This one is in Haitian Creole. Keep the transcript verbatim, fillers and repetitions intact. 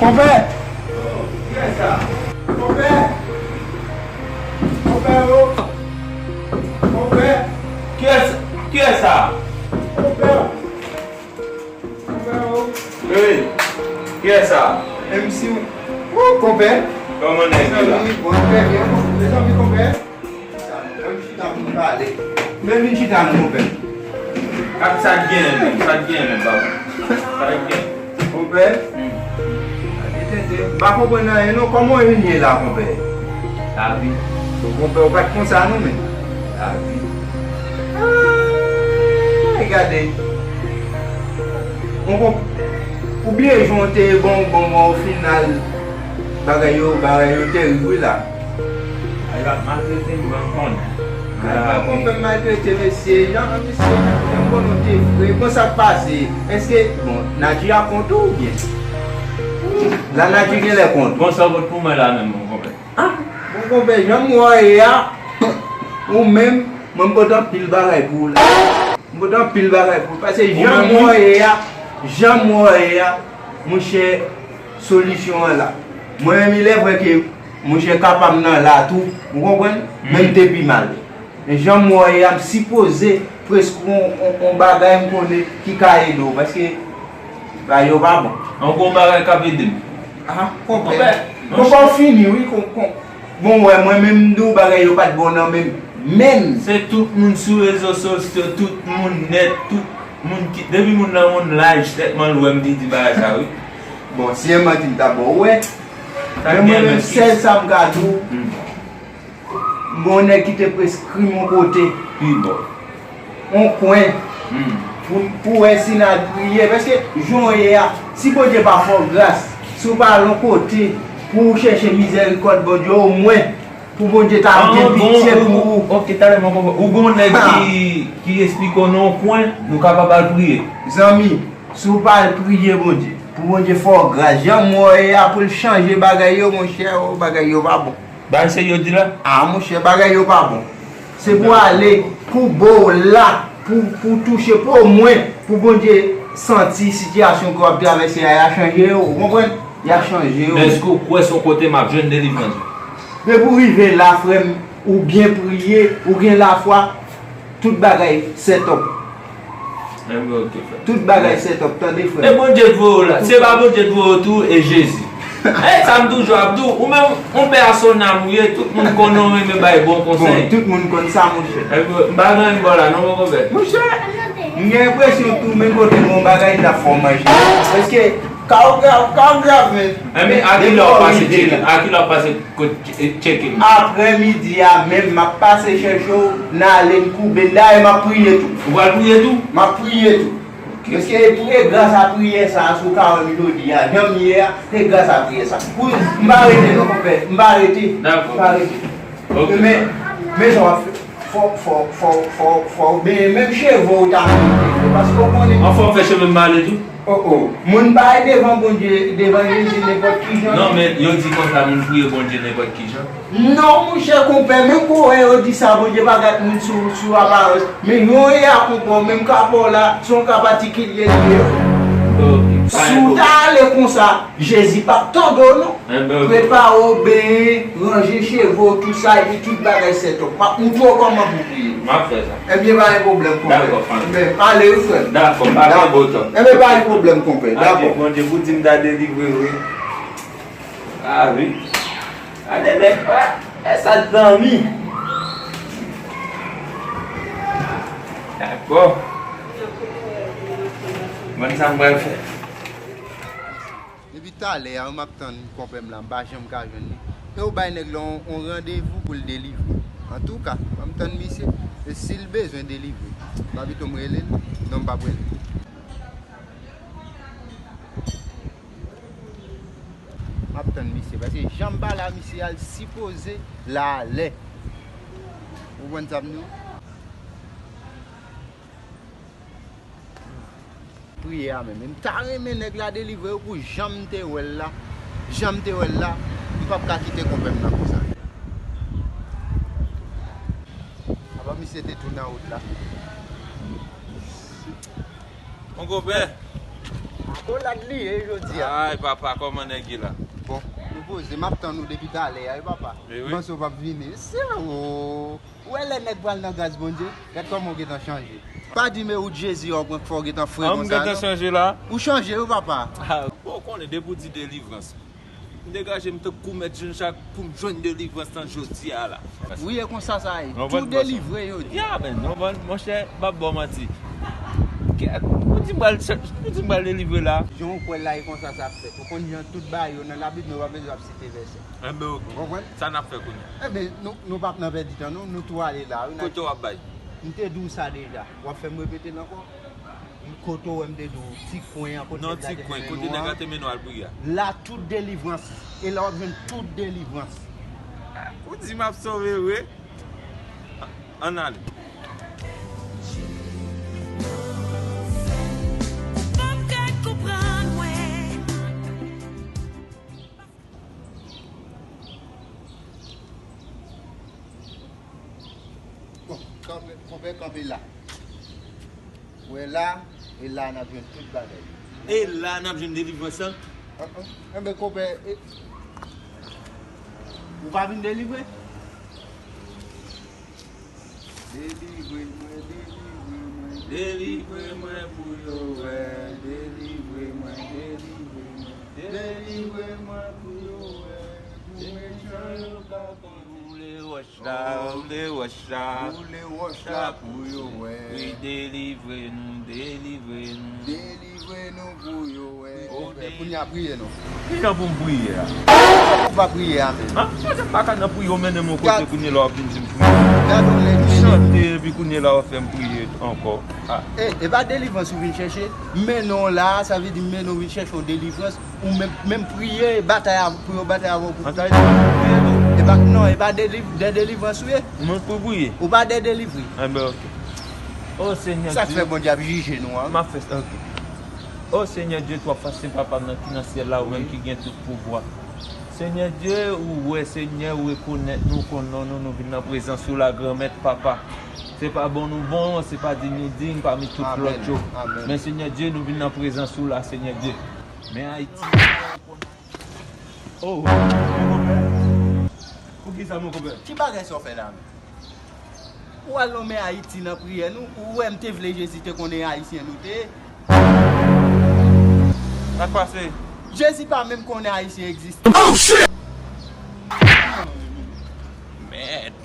Konpè! Kiyès sa? Konpè! Konpè o! Konpè! Kiyès, kiyès sa? Konpè! Konpè o! Wi! Kiyès sa? M C. Ou konpè! Kòman nèg yo la? Mezanmi, bon, trè byen. Mezanmi, konpè! Sa nou, menm chita pou nou pale. Men vin chita non, konpè. Ak sa k genyen menm, sa k genyen menm, papa? Sa k genyen? Konpè? Hmm. Gade tenten. M pa konprann anyen non. Kòman w vin ye la, konpè? Lavi. Konpè, ou pa t konsa non, men. Lavi. Ay, gade. Ou konp-, ou bliye jan w te bon, bon, bon, o final, bagay yo, bagay yo terib, wi, la. Ay, l ap maltrete m, mwen konnen. Ay, mwen konpè m maltrete mesye, jan mesye, jan m konnen w te fre. Bon, sa k pase? Èske, bon, nati a kont ou oubyen? La nati genlè kont ou. Bon, sa w pot pou mwen la menm, mon konpè? Ah, bon, konpè, jan m wè w ye a, ou menm, mwen m pot anpil bagay pou ou la. M pot anpil bagay pou ou. Paske jan m wè w ye a, jan m wè w ye a, monchè, solisyon an la. Mwen menm, ilèvrè ke monchè, ka pa m nan la tou, ou konprann? Men m te pi mal. Men jan m wè w ye a, m sipoze preske yon, yon, yon bagay m konnen ki ka ede w, paske bagay yo pa bon. An gwo bagay k ap ede m. Ah, konpè. Konpè, konpè, w fini, wi, kon, kon. Bon, wè, mwen menm, m di w bagay yo pa t bon nan men m. Menm. Se tout moun sou rezo sosyo, tout moun nèt, tout moun ki, depi moun nan yon laj, tèt mal wè m di, di bagay sa, wi. Bon, si e manti m ta ba w, wè. Men mwen menm, sèl sa m ka di w, m gen yon nèg ki te preskri m yon kote. Pi bò. Yon kwen. Hmm. Pou, pou wè si n al priye. Paske, jan w ye a, si Bondye pa fè w gras, si w pa al yon kote pou w chèche mizèrikòd Bondye, omwen, pou Bondye ta gen pitye pou ou. Ok, talè mwen konprann. Ou gen yon nèg ki, ki esplike w nan yon kwen, nou kapab al priye. Zanmi, si w pa al priye Bondye, pou Bondye fè w gras, jan m wè w ye a, pou l chanje bagay yo, monchè, o, bagay yo pa bon. Bagay serye w di la? Ah, monchè, bagay yo pa bon. Se pou ale, pou ba w la, pou, pou touche, pou omwen, pou Bondye santi sitiyasyon ke w ap travèse a, y a chanje yo, ou konprann? Y a chanje yo. Men èske w kwè se yon kote m ap jwenn delivrans? Depi w rive la, frè m, ou byen priye, ou gen lafwa, tout bagay set up. Tout bagay set up, tande, frè m. E Bondye t voye w la. Se pa Bondye t voye w tou, e Jezi. E sa m toujou ap di w, ou menm, yon pè a son nanm ou ye, tout moun konnen w renmen bay bon konsèy. Bon, tout moun konn sa, monchè. M pa gen anyen ba w la, non, mon konpè. Monchè, m gen enpresyon tou, men kote m yon bagay m t ap fè w manje. Èske, ka w grav, ka w grav, men. Enben, a kilè w ap pase tcheke m? A kilè w ap pase Kot, e, tcheke m? Aprè midi a menm, m ap pase chèche w, n ale, n koube, n dayè, m ap priye tou. Ou pral priye tou? M ap priye tou. Ok. Paske e pri, e gras a priyè sa a, si w ka wè m jodi a, jan m ye a, se gras a priyè sa. Wi, m pa rete non, konpè, m pa rete. Dakò. M pa rete. Ok. Men, men sa w ap fè, fò, fò, fò, fò, fò w benyen, menm cheve w ta mete, paske w konnen. Anfòm fè cheve m ale tou? Oh, oh. Moun pa al devan Bondye, devan Jezi nenpòt ki jan. Non, men yo di konsa, moun priye Bondye nenpòt ki jan. Non, monchè, konpè, menm kou wè yo di sa, Bondye pa gad moun sou, sou aparans. Men yon e a konpè w, menm ka pa w la, se yon ka patikilye li ye. Ok, pa enpwoblèm. Si w ta ale konsa, Jezi p ap tande w, non. Enben, ok. Prepare w, benyen, ranje cheve w, tout sa, epi tout bagay set up. M ap moutre w kòman pou w priye. M ap fè sa. Ebyen, pa gen pwoblèm, konpè. Dakò, fanmi. Enben, ale wi, frè m. Dakò, pa gen bon tan. Enben, pa gen pwoblèm, konpè. Dakò. Bondye pou di m ta delivre w, wi. Ah, wi. Ale, men, e sa zanmi. Dakò. Mwen, sa m pral fè. Depi talè a, m ap tann konpè m la, m pa janm ka jwenn li. E yo bay nèg la yon, yon randevou pou l delivre. Antouka, ban m tann misye. E si l bezwen delivre, pa pito m rele l? Non, m p ap rele l. M ap tann misye, paske jan m pale a misye a, l sipoze la alè. Ou konprann sa m di w? Priye a menm. E m ta renmen nèg la delivre yo pou jan m te wè l la. Jan m te wè l la, m p ap ka kite konpè m nan konsa. Apa misye te tou nan wout la. Mon konpè. Kolad li ye jodi a. Ay, papa, kòman nèg ye la? Bon, nou poze, m ap tann ou depi talè a, wi, papa. E wi. M panse w p ap vini. Se o. Ou wè lè nèg pral nan gras Bondye, gad kòman w gentan chanje. Pa di men wout Jezi a w pran k fè w gentan fre konsa non. An, m gentan chanje la. Ou chanje wi papa. Ah, bon, ou konnen depi w di delivrans. M degaje m tankou mèt Jean Jacques pou m jwenn delivrans lan jodi a la. Wi, e konsa sa ye. Tou delivre yo di. Ya, men, non, monchè, m ap ba w manti. Kèt, ou di m pral, ou di m pral delivre la. Jan w kwè la, e konsa sa ap fèt. Ou konn jan tout bagay yo nan Labib, nou pa bezwen ap site vèsè. Enben, oke. Ou konprann? Sa n ap fè kounye a? Enben, nou, nou p ap nan pèdi tan, non. Nou tou ale la, wi. Kote w ap bay? M te di w sa deja. W ap fè m repete l ankò? Kote w wè m te di w? Ti kwen an, kote nèg la te mennen nou an? Non, ti kwen, kote nèg la te mennen w al priye a? La, tout delivrans. E la w ap jwenn tout delivrans. Ou di m ap sove vre? Ann ale. Bon, kanpe, konpè, kanpe la. Wè la, e la n ap jwenn tout bagay. E la n ap jwenn delivrans lan? An, an. Enben, konpè, e, ou pa vin delivre? Delivre mwen, delivre mwen, delivre mwen pou yo wè. Delivre mwen, delivre mwen, delivre mwen pou yo wè. Pou mechan yo ka konnen. Boule wòch la, boule wòch la. Boule wòch la pou yo wè. Wi, delivre nou, delivre nou. Delivre nou pou yo wè. Kounye a priye non. Kijan pou m priye a? Ou pa priye a menm. An, mwen pa ka nan priye, ou mennen m yon kote kounye la w ap vin di m priye. Gade w lè m chante epi kounye la w ap fè m priye ankò. Ah. E, e pa delivrans ou vin chèche? M mennen w la, sa vle di m mennen w vin chèche yon delivrans. Ou menm, menm priye, batay pou yo batay avè w pou priye. An, sa vle di m priye tou? E pa, non, e pa deliv-, de delivrans ou ye. Mwen pou priye. Ou pa de delivre. Enben, oke. O Senyè Dye. Sa k fè Bondye ap jije nou an? M ap fè, oke. O Senyè Dye, twa fwa sen, Papa m nan ki nan syèl la, ou menm ki gen tout pouvwa. Senyè Dye, ou wè, Senyè, ou rekonèt nou, ou konn non nou, nou vin nan prezans ou la, Granmèt, Papa. Se pa bon nou bon, se pa diy nou diy pami tout lòt yo. Amèn. Men Senyè Dye, nou vin nan prezans ou la, Senyè Dye. Men Ayiti. Oh, mon konpè. Poukisa, mon konpè? Ki bagay sa w fè la menm? Ou al nan men Ayiti nan priyè nou, ou wè m te vle Jezi te konnen Ayisyen nou te ye. Sa k pase? Jezi pa menm konnen Ayisyen egziste. Oh, shit! Mèd.